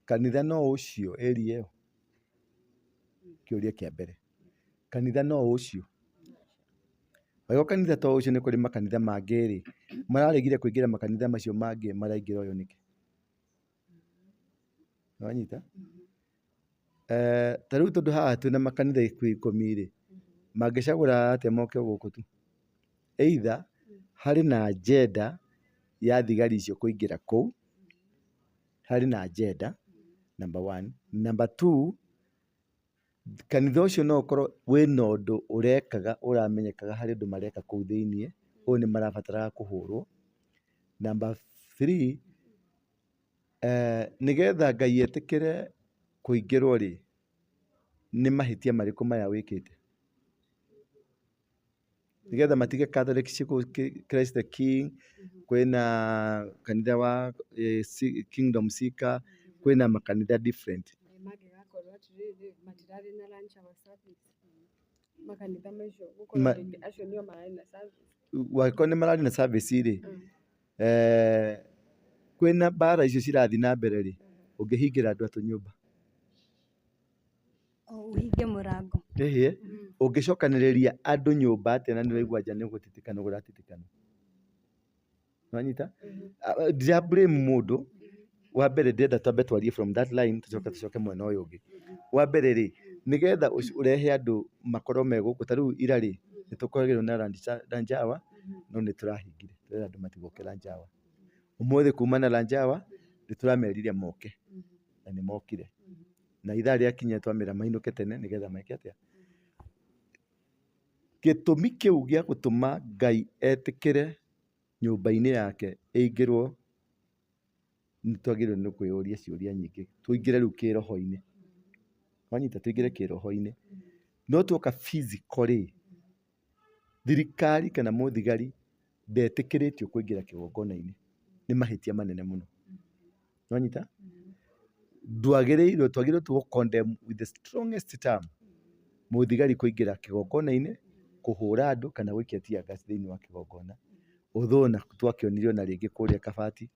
[SPEAKER 1] kanitha no ũcio area ĩyo? Kĩũria kĩa mbere. Kanitha no ũcio? Angĩkorwo kanitha to ũcio nĩ kũrĩ makanitha mangĩ rĩ, mararegire kũingĩra makanitha macio mangĩ maraingĩra ũyũ nĩkĩ? Nĩwanyita? Ta rĩu tondũ haha twĩna makanitha ikuhĩ 10 rĩ, mangĩcagũra atĩa moke gũkũ tu? Either harĩ na agenda ya thigari icio kũingĩra kũu, harĩ na agenda number one. Number two, kanitha ũcio no ũkorwo wĩna ũndũ ũrekaga ũramenyekaga harĩ ũndũ mareka kũu thĩiniĩ, ũyũ nĩ marabataraga kũhũrwo. Number three, nĩgetha Ngai etĩkĩre kũingĩrwo rĩ, nĩ mahĩtia marĩkũ maya wĩkĩte? Nĩgetha matige Catholic Christ the King, kwĩna kanitha wa Kingdom Seeker, kwĩna makanitha different.
[SPEAKER 2] Mangĩgakorwo atĩrĩrĩ, matirarĩ na lunch hour service, makanitha macio gũkorwo rĩngĩ acio nĩo mararĩ na service.
[SPEAKER 1] Wangĩkorwo nĩ mararĩ na service rĩ, kwĩna mbara icio cirathiĩ na mbere rĩ, ũngĩhingĩra andũ atũ nyũmba?
[SPEAKER 3] Ũhinge mũrango.
[SPEAKER 1] Ĩhĩ, ũngĩcokanĩrĩria andũ nyũmba atĩa na nĩ ũraigua nja nĩ gũtitikana kũratitikana? Nĩwanyita? Ndira blame mũndũ, wa mbere ndĩrenda twambe twarie from that line tũcoke tũcoke mwena ũyũ ũngĩ. Wa mbere rĩ, nĩgetha ũrehe andũ makorwo me gũkũ, ta rĩu ira rĩ, nĩ tũkoragĩrwo na lunch hour, no nĩ tũrahingire, tũrera andũ matigoke lunch hour. Ũmũthĩ kuma na lunch hour, nĩ tũramerire moke, na nĩ mokire. Na ithaa rĩakinya twamera mainũke tene nĩgetha meke atĩa? Gĩtũmi kĩu gĩa gũtũma Ngai etĩkĩre nyũmba-inĩ yake ĩingĩrwo, nĩ twagĩrĩirwo nĩ kwĩyũria ciũria nyingĩ, tũingĩre rĩu kĩroho-inĩ. Wanyita? Tũingĩre kĩroho-inĩ. No tuoka physical rĩ, thirikari kana mũthigari ndetĩkĩrĩtio kũingĩra kĩgongona-inĩ. Nĩ mahĩtia manene mũno. Nĩwanyita? Ndwagĩrĩirwo, twagĩrĩirwo tũ condemn with the strongest term mũthigari kũingĩra kĩgongona-inĩ, kũhũra andũ kana gũikia tear gas thĩinĩ wa kĩgongona. Although na twakĩonire ona rĩngĩ kũrĩa Kabati,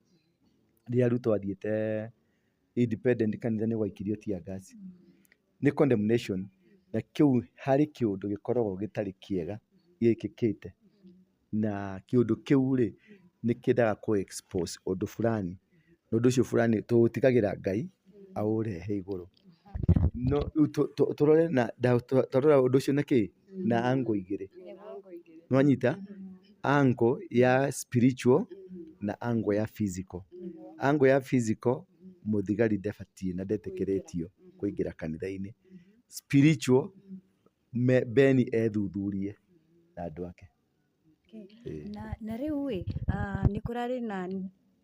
[SPEAKER 1] rĩrĩa Ruto athiĩte independent kanitha nĩ gwaikirio tear gas. Nĩ condemnation na kĩu harĩ kĩũndũ gĩkoragwo gĩtarĩ kĩega gĩkĩkĩte. Na kĩũndũ kĩu rĩ, nĩ kĩendaga kũ expose ũndũ fulani. Na ũndũ ũcio fulani tũũtigagĩra Ngai aũrehe igũrũ. No rĩu tũrore na twarora ũndũ ũcio na kĩ? Na angle igĩrĩ. Nĩwanyita? Angle ya spiritual na angle ya physical. Angle ya physical, mũthigari ndabatiĩ na ndetĩkĩrĩtio kũingĩra kanitha-inĩ. Spiritual, Beni ethuthurie na andũ ake.
[SPEAKER 3] Na rĩu ĩ, nĩ kũrarĩ na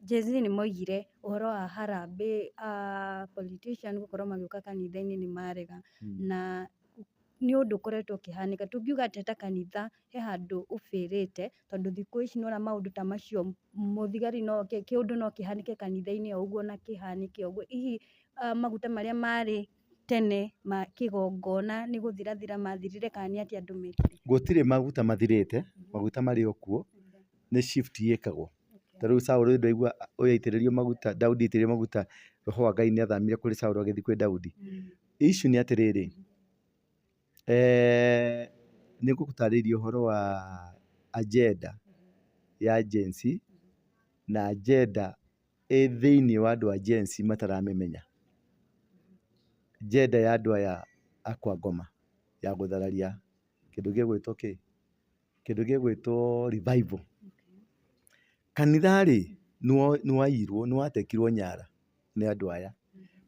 [SPEAKER 3] Gen Z nĩ moigire ũhoro wa harambee, politician gũkorwo magĩũka kanitha-inĩ nĩ marega, na nĩ ũndũ ũkoretwo ũkĩhanĩka. Tũngiuga atĩa ta kanitha he handũ ũbĩrĩte, tondũ thikũ ici nĩwona maũndũ ta macio, mũthigari no oke, kĩũndũ no kĩhanĩke kanitha-inĩ o ũguo na kĩhanĩke o ũguo. Hihi maguta marĩa marĩ tene ma kĩgongona nĩ gũthirathira mathirire kana nĩ atĩa andũ mekire?
[SPEAKER 1] Gũtirĩ maguta mathirĩte, maguta marĩ o kuo, nĩ shift ĩkagwo. Ta rĩu Saũlũ ndwaigua ũyũ aitĩrĩrio maguta, Daudi aitĩrĩrio maguta, roho wa Ngai nĩ athamire kũrĩ Saũlũ agĩthiĩ kwĩ Daudi. Issue nĩ atĩrĩrĩ, nĩ ngũgũtarĩria ũhoro wa agenda ya Gen Z na agenda ĩ thĩiniĩ wa andũ a Gen Z mataramĩmenya. Agenda ya andũ aya a kwa ngoma ya gũthararia kĩndũ gĩgwĩtwo kĩ? Kĩndũ gĩgwĩtwo revival. Kanitha rĩ, nĩ waiyirwo, nĩ watekirwo nyara nĩ andũ aya.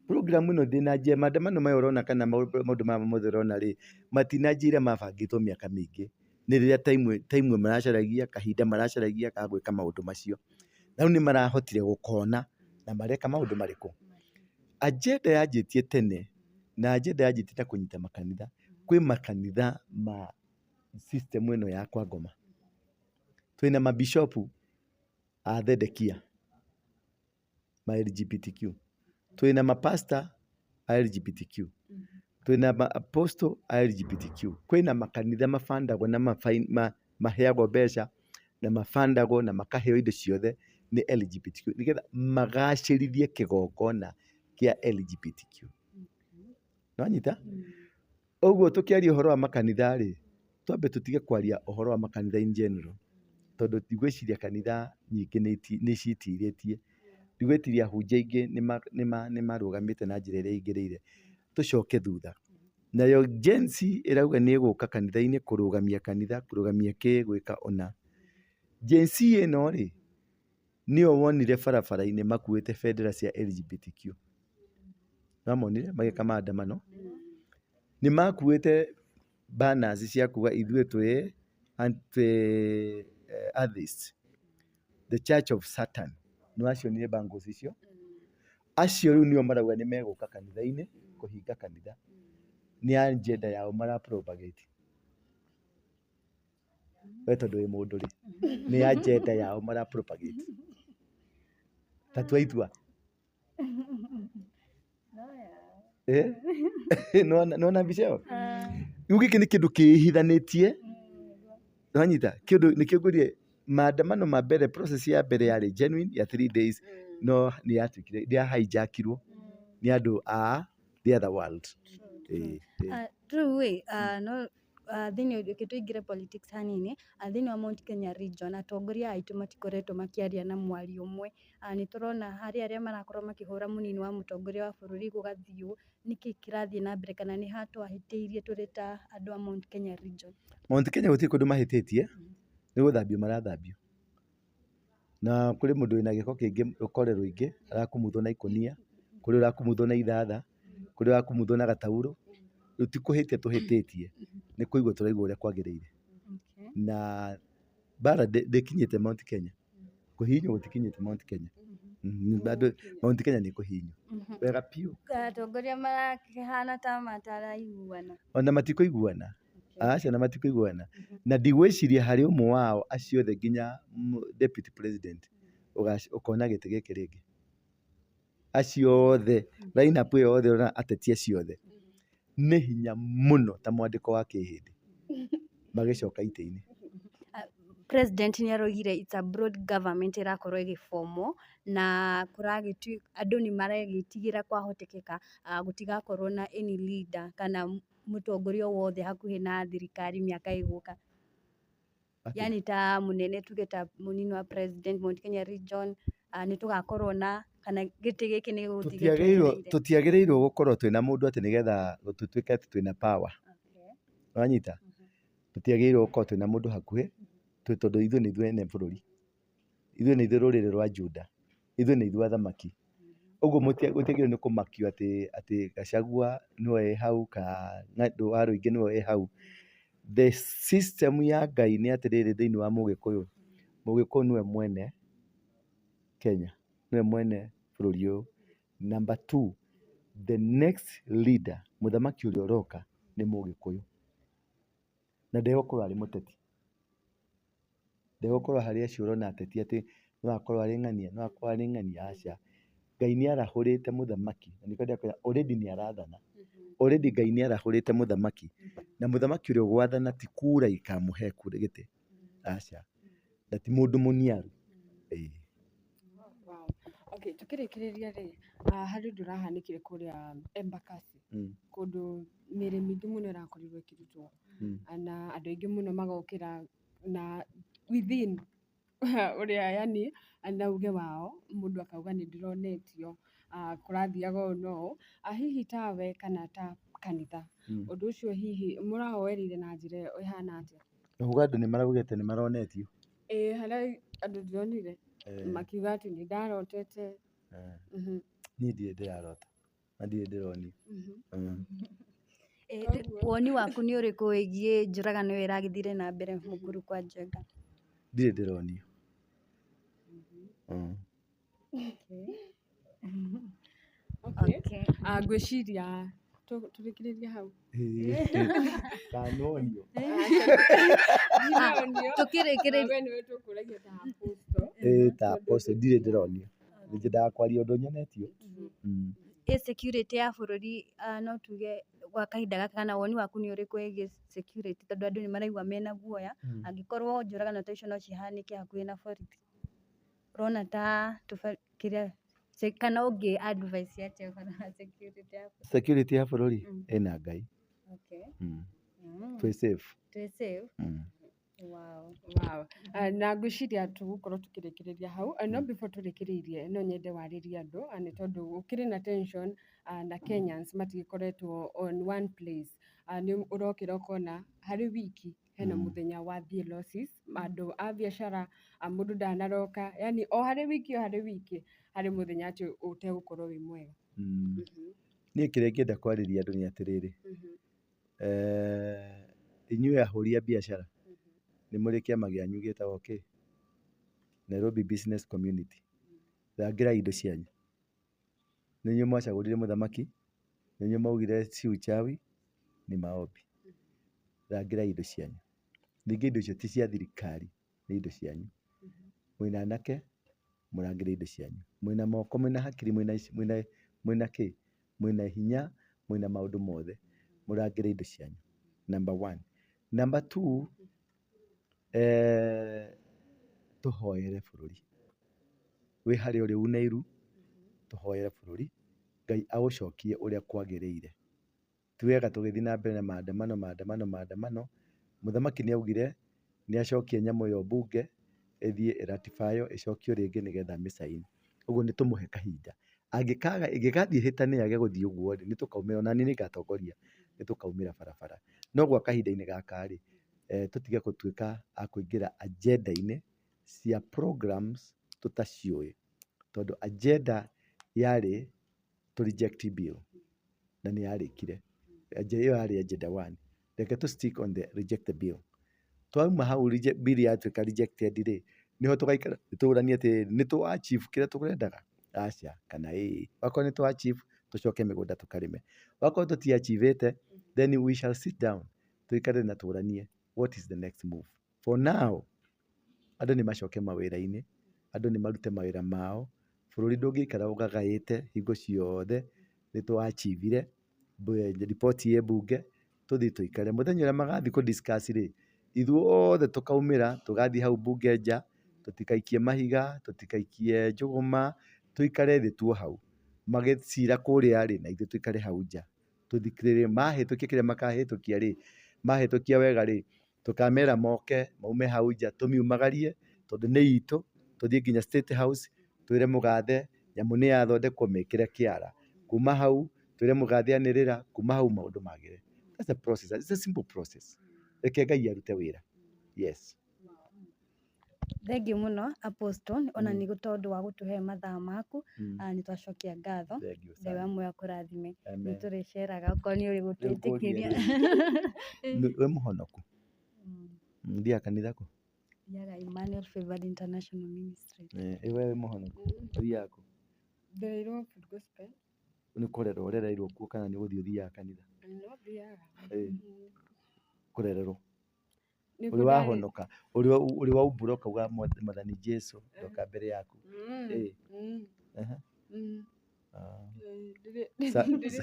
[SPEAKER 1] Program ĩno ndĩnanjia, maandamano maya ũrona kana maũndũ maya mothe ũrona rĩ, matinanjia ira mabangĩtwo mĩaka mĩingĩ. Nĩ rĩrĩa time maracaragia, kahinda maracaragia ga gwĩka maũndũ macio. Na rĩu nĩ marahotire gũkona na mareka maũndũ marĩkũ? Agenda yanjĩtie tene na agenda yanjĩtie na kũnyita makanitha. Kwĩ makanitha ma system ĩno ya kwa ngoma. Twĩna mabishopu a Thedekia ma LGBTQ. Twĩna mapasta a LGBTQ. Twĩna ma apostle a LGBTQ. Kwĩna makanitha mabandagwo na maheagwo mbeca na mabandagwo na makaheo indo ciothe nĩ LGBTQ nĩgetha magacĩrithie kĩgongona kĩa LGBTQ. Nĩwanyita? Ũguo tũkĩaria ũhoro wa makanitha rĩ, twambe tũtige kwaria ũhoro wa makanitha in general, tondũ ndigwĩciria kanitha nyingĩ nĩ ciĩtirĩtie. Ndigwĩciria ahunjia aingĩ nĩ marũgamĩte na njĩra ĩrĩa ĩgĩrĩire. Tũcoke thutha. Nayo Gen Z ĩrauga nĩ ĩgũka kanitha-inĩ kũrũgamia kanitha, kũrũgamia kĩ, gwĩka ũna. Gen Z ĩno rĩ, nĩyo wonire barabara-inĩ makuĩte bendera cia LGBTQ. Nĩwamonire magĩka maandamano? Nĩ makuĩte banners cia kuga ithuĩ twĩ anti atheist, the church of Satan. Nĩwacionire bangles icio? Acio rĩu nĩo marauga nĩ megũka kanitha-inĩ kũhinga kanitha. Nĩ agenda yao mara propagate. We tondũ wĩ mũndũ rĩ, nĩ agenda yao mara propagate. Ta tua itua. Eh? Nĩwona mbica ĩyo? Rĩu gĩkĩ nĩ kĩndũ kĩhithanĩtie. Nĩwanyita? Kĩndũ nĩkĩo ngwĩrire maandamano ma mbere, process ya mbere yarĩ genuine ya 3 days, no nĩ yatuĩkire nĩ ya hijackirwo nĩ andũ a the other world. Ĩĩ, ĩĩ.
[SPEAKER 3] Rĩu ĩ no thĩinĩ, reke tũingĩre politics hanini. Thĩinĩ wa Mount Kenya region atongoria aitũ matikoretwo makĩaria na mwario ũmwe. Nĩ tũrona harĩ arĩa marakorwo makĩhũra mũnini wa mũtongoria wa bũrũri, gũgathiĩ ũũ. Nĩkĩ kĩrathiĩ na mbere, kana nĩ ha twahĩtĩirie tũrĩ ta andũ a Mount Kenya region?
[SPEAKER 1] Mount Kenya gũtirĩ kũndũ mahĩtĩtie, nĩ gũthambio marathambio. Na kũrĩ mũndũ wĩna gĩko kĩingĩ, rũkore rũingĩ, arakumuthwo na ikũnia, kũrĩ ũrakumuthwo na ithatha, kũrĩ ũrakumuthwo na gataurũ. Rĩu ti kũhĩtia tũhĩtĩtie, nĩ kũigua tũraigua ũrĩa kwagĩrĩire. Na mbara ndĩkinyĩte Mount Kenya. Kũhihinywo gũtikinyĩte Mount Kenya. Bado Mount Kenya nĩ kũhihinywo wega biũ.
[SPEAKER 3] Atongoria marakĩhana ta mataraiguana.
[SPEAKER 1] Ona matikũiguana. Aca, na matikũiguana. Na ndigwĩciria harĩ ũmwe wao acio othe nginya deputy president ũkona gĩtĩ gĩkĩ rĩngĩ. Acio othe, line up ĩyo yothe ũrona ateti acio othe, nĩ hinya mũno ta mwandĩko wa kĩhĩndĩ magĩcoka itĩ-inĩ.
[SPEAKER 3] President nĩ araugire it's a broad government ĩrakorwo ĩgĩbomwo, na kũragĩtuĩka andũ nĩ maragĩtigĩra kwahotekeka gũtigakorwo na any leader kana mũtongoria o wothe hakuhĩ na thirikari mĩaka ĩgũka. Yani ta mũnene, tuge ta mũnini wa president Mount Kenya region, nĩ tũgakorwo na kana gĩtĩ gĩkĩ nĩ gĩgũthiĩ
[SPEAKER 1] Tũtiagĩrĩirwo
[SPEAKER 3] gĩtwetereire?
[SPEAKER 1] Tũtiagĩrĩirwo gũkorwo twĩna mũndũ atĩ nĩgetha tũtuĩke atĩ twĩna power. Wanyita? Tũtiagĩrĩirwo gũkorwo twĩna mũndũ hakuhĩ tondũ ithuĩ nĩ ithuĩ ene bũrũri. Ithuĩ nĩ ithuĩ rũrĩrĩ rwa Juda. Ithuĩ nĩ ithuĩ athamaki. Ũguo gũtiagĩrĩirwo nĩ kũmakio atĩ Gachagua nĩwe wĩ hau kana Waruinge nĩwe wĩ hau. The system ya Ngai nĩ atĩrĩrĩ, thĩinĩ wa Mũgĩkũyũ, Mũgĩkũyũ nĩwe mwene Kenya, nĩwe mwene bũrũri ũyũ. Number two, the next leader, mũthamaki ũrĩa ũroka nĩ Mũgĩkũyũ. Na ndegũkorwo arĩ mũteti. Ndegũkorwo harĩ acio ũrona ateti atĩ no akorwo arĩ ng'ania, no akorwo arĩ ng'ania, aca. Ngai nĩ arahũrĩte mũthamaki, na nĩkĩo ndĩrakwĩra already nĩ arathana. Already Ngai nĩ arahũrĩte mũthamaki, na mũthamaki ũrĩa ũgwathana ti kura ikamũhe gĩtĩ, aca. Na ti mũndũ mũniaru. Ĩĩ.
[SPEAKER 2] Wow. Okay, tukĩrĩkĩrĩria rĩ, harĩ ũndũ ũrahanĩkire kũrĩa Embakasi, kũndũ mĩĩrĩ mĩingĩ mũno ĩrakorirwo ĩkĩrutwo, na andũ aingĩ mũno magokĩra na within ũrĩa yani na uge wao, mũndũ akauga nĩ ndĩronetio, kũrathiaga ũũ na ũũ. Hihi tawe kana ta kanitha, ũndũ ũcio hihi mũrawoereire na njĩra ĩhana atĩa?
[SPEAKER 1] Uga andũ nĩ maraugĩte nĩ maronetio.
[SPEAKER 2] Ĩĩ, harĩa andũ ndĩronire makiuga atĩ nĩ ndarotete.
[SPEAKER 1] Niĩ ndirĩ ndĩrarota na ndirĩ ndĩronio.
[SPEAKER 3] Woni waku nĩ ũrĩkũ wĩgiĩ njũragano ĩyo ĩragĩthire na mbere Mũkuru kwa Njenga?
[SPEAKER 1] Ndirĩ ndĩronio.
[SPEAKER 2] Okay. Ngwĩciria tũrĩkĩrĩrie hau.
[SPEAKER 1] Ndanonio.
[SPEAKER 2] Ndinonio.
[SPEAKER 3] Tũkĩrĩkĩrĩria.
[SPEAKER 2] We nĩwe tũkũragia ta apostle.
[SPEAKER 1] Ĩĩ, ta apostle ndirĩ ndĩronio. Nyendaga kwaria ũndũ nyonetio.
[SPEAKER 3] Ĩ security ya bũrũri, no tuge gwa kahinda gaka, kana woni waku nĩ ũrĩkũ wĩgiĩ security, tondũ andũ nĩ maraigua mena guoya angĩkorwo njũragano ta icio no cihanĩke hakuhĩ na borithi? Ũrona ta kĩrĩa kana ũngĩ advice atĩa ũhoro wa security ya bũrũri?
[SPEAKER 1] Security ya bũrũri ĩna Ngai. Twĩ safe.
[SPEAKER 3] Twĩ safe.
[SPEAKER 2] Wow. Wow. Na ngwĩciria tũgũkorwo tũkĩrĩkĩrĩria hau. No before tũrĩkĩrĩirie, no nyende warĩrie andũ, nĩ tondũ gũkĩrĩ na tension, na Kenyans matigĩkoretwo on one place. Nĩ ũrokĩra ũkona harĩ wiki hena mũthenya wathiĩ losses, andũ a biacara, mũndũ ndanaroka, yani o harĩ wiki, o harĩ wiki harĩ mũthenya atĩ ũtegũkorwo wĩ mwega.
[SPEAKER 1] Niĩ kĩrĩa ingĩenda kwarĩria andũ nĩ atĩrĩrĩ, inyuĩ ahũri a biacara nĩ mũrĩ kĩama gĩanyu gĩtagwo kĩ? Nairobi Business Community. Rangĩrai indo cianyu. Nĩ inyuĩ mwacagũrire mũthamaki, nĩ inyuĩ mwaugire si uchawi ni maombi. Rangĩrai indo cianyu. Ningĩ indo icio ti cia thirikari, nĩ indo cianyu. Mwĩna anake, mũrangĩre indo cianyu. Mwĩna moko, mwĩna hakiri, mwĩna kĩ? Mwĩna hinya, mwĩna maũndũ mothe. Mũrangĩre indo cianyu. Number one. Number two, tũhoere bũrũri. Wĩ harĩa ũrĩ une iru, tũhoere bũrũri, Ngai aũcokie ũrĩa kwagĩrĩire. Ti wega tũgĩthiĩ na mbere na maandamano maandamano maandamano. Mũthamaki nĩ augire nĩ acokia nyamũ ĩyo mbunge ĩthiĩ ĩratifywo ĩcokio rĩngĩ nĩgetha amĩcaini. Ũguo nĩ tũmũhe kahinda. Angĩkaga ĩngĩgathiĩ ĩhĩtane yage gũthiĩ ũguo rĩ, nĩ tũkaumĩra, ona niĩ nĩ ngatongoria, nĩ tũkaumĩra barabara. No gwa kahinda-inĩ gaka rĩ, tũtige gũtuĩka a kũingĩra agenda-inĩ cia programs tũtaciũĩ. Tondũ agenda yarĩ to reject bill na nĩ yarĩkire. Ĩyo yarĩ agenda one. Reke tũ stick on the reject the bill. Twauma hau bill yatuĩka rejected rĩ, nĩho tũgaikara tũranie atĩrĩrĩ, nĩ tũ achieve kĩrĩa tũrendaga? Aca, kana ĩĩ. Wakorwo nĩ tũ achieve, tũcoke mĩgũnda tũkarĩme. Wakorwo tũti achieve then we shall sit down tũikare na tũranie what is the next move. For now, andũ nĩ macoke mawĩra-inĩ, andũ nĩ marute mawĩra mao, bũrũri ndũngĩikara ũgagaĩte hingo ciothe, nĩ tũ achieve riboti ĩ mbunge, tũthiĩ tũikare. Mũthenya ũrĩa magathiĩ kũ discuss rĩ, ithuothe tũkaumĩra tũgathiĩ hau mbunge nja, tũtikaikie mahiga, tũtikaikie njũgũma, tũikare thĩ tuo hau. Magĩcira kũrĩa rĩ, na ithuĩ tũikare hau nja. Tũthikĩrĩrie mahĩtũkia kĩrĩa makahĩtũkia rĩ, mahĩtũkia wega rĩ, tũkamera moke maume hau nja tũmiumagarie tondũ nĩ itũ, tũthiĩ nginya State House twĩre mũgathe nyamũ nĩ yathondekwo mĩkĩre kĩara. Kuma hau twĩre mũgathe anĩrĩra, kuma hau maũndũ magĩre. That's a process. It's a simple process. Reke Ngai arute wĩra. Yes.
[SPEAKER 3] Thengiũ mũno Apostle, ona nĩ tondũ wa gũtũhe mathaa maku. Nĩ twacokia ngatho.
[SPEAKER 1] Thengiũ
[SPEAKER 3] Ngai wa
[SPEAKER 1] sana.
[SPEAKER 3] muoyo akũrathime. Nĩ
[SPEAKER 1] Amen.
[SPEAKER 3] tũrĩceraga okorwo nĩ ũrĩ
[SPEAKER 1] Rĩu ngũrie
[SPEAKER 3] gũtwĩtĩkĩria.
[SPEAKER 1] rĩ, wĩ mũhonoku? Ũthiaga kanitha kũ?
[SPEAKER 3] Thiaga Emmanuel Favored International Ministries.
[SPEAKER 1] Ĩ we wĩ mũhonoku? Ũthiaga kũ?
[SPEAKER 2] Ndereirwo Full Gospel.
[SPEAKER 1] Nĩ kũrerwo ũrereirwo kuo kana nĩ gũthiĩ ũthiaga kanitha?
[SPEAKER 2] No thiaga.
[SPEAKER 1] Kũrererwo.
[SPEAKER 2] Nĩkuo
[SPEAKER 1] Ũrĩ wahonoka, ũrĩ waumbũra ũkauga Mwathani Jesu ndoka mbere yaku.
[SPEAKER 2] Ndĩrĩ secondary.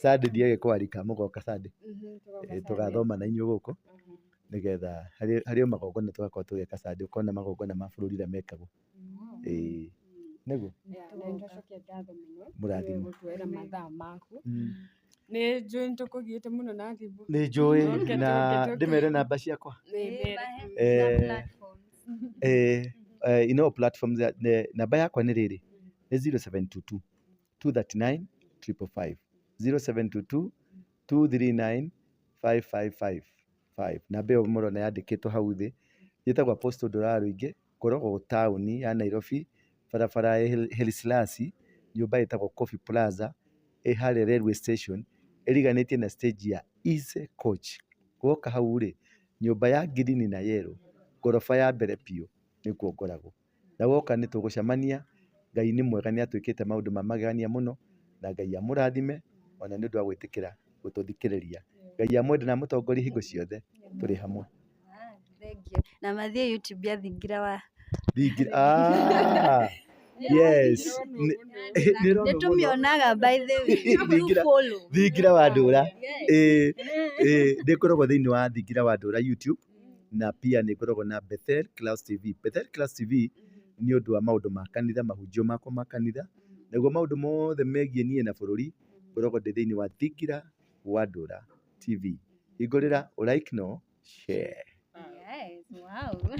[SPEAKER 1] Sunday ndiage kwarika mũgoka Sunday.
[SPEAKER 2] Tũgoka Sunday.
[SPEAKER 1] Tũgathoma na inyuĩ gũkũ nĩgetha harĩ o magongona tũgakorwo tũgĩka Sunday, ũkona magongona ma bũrũri ũrĩa mekagwo. Nĩguo.
[SPEAKER 2] Yeah, na nĩtwacokia ngatho mũno
[SPEAKER 1] Mũrathimwo.
[SPEAKER 2] nĩwe gũtuoera mathaa maku. Nĩ njũĩ nĩ tũkũgiĩte mũno na thimũ.
[SPEAKER 1] Nĩ njũĩ
[SPEAKER 2] Tũke,
[SPEAKER 1] na
[SPEAKER 2] tũke, tũke.
[SPEAKER 1] ndĩmere namba ciakwa.
[SPEAKER 2] Nĩ mere.
[SPEAKER 1] In all platforms, namba yakwa nĩ rĩrĩ, nĩ 0722 239 555, 0722 239 555 5. Namba ĩyo mũrona yandĩkĩtwo hau thĩ, njĩtagwo Apostle Ndũra Rũingĩ, ngoragwo taũni ya Nairobi, barabara ya Haile Selassie, nyũmba ĩtagwo Coffee Plaza, ĩ harĩa railway station, ĩriganĩtie na stage ya Easy Coach. Woka hau rĩ, nyũmba ya green na yellow, ngoroba ya mbere biũ nĩkuo ngoragwo. Na woka nĩ tũgũcemania. Ngai nĩ mwega, nĩ atwĩkĩte maũndũ ma magegania mũno, na Ngai amũrathime ona nĩ ũndũ wa gwĩtĩkĩra gũtũthikĩrĩria. Ngai amwende na amũtongorie hingo ciothe, tũrĩ hamwe.
[SPEAKER 3] Thengiũ. Na mathiĩ YouTube ya Thingira wa
[SPEAKER 1] Thingira, yes. Nĩ ĩronwo
[SPEAKER 3] Nĩ
[SPEAKER 1] mũno.
[SPEAKER 3] tũmĩonaga by the way.
[SPEAKER 1] Thingira,
[SPEAKER 3] You follow.
[SPEAKER 1] Thingira wa Ndũra. Ĩĩ, ngoragwo thĩinĩ wa Thingira wa Ndũra YouTube, na pia nĩ ngoragwo na Bethel Clouds TV. Bethel Clouds TV nĩ ũndũ wa maũndũ ma kanitha, mahunjio makwa ma kanitha, naguo maũndũ mothe megiĩ niĩ na bũrũri ngoragwo ndĩ thĩinĩ wa Thingira wa Ndũra TV. Hingũrĩra ũ like no share.
[SPEAKER 3] Yes, wow.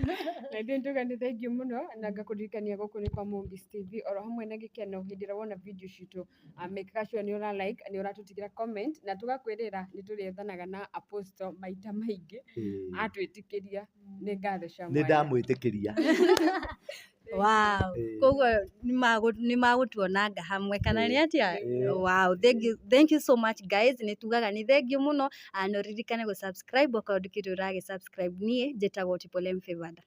[SPEAKER 2] Na ithuĩ nduga nĩ thengiũ mũno na ngakũririkania gũkũ nĩ kwa Mombis TV oro hamwe na gĩkeno. Hĩndĩ ĩrĩa wona video citũ, make sure nĩ ũra like, nĩ ũratũtigĩra comment, na tũgakwĩrĩra nĩ tũrĩethanaga na Apostle maita maingĩ atwĩtĩkĩria. Nĩ ngatho cia
[SPEAKER 1] Nĩ
[SPEAKER 2] mwanya.
[SPEAKER 1] Ndamwĩtĩkĩria.
[SPEAKER 3] Wow. Koguo nĩ magũtuonanga hamwe kana nĩ atĩa?
[SPEAKER 1] Ĩĩ.
[SPEAKER 3] Wow, thank you, thank you so much, guys. Nĩ tugaga nĩ thank you mũno. Na ũririkane gũ subscribe okorwo ndũkĩrĩ ũragĩ subscribe. Niĩ njĩtagwo Triple M Favored.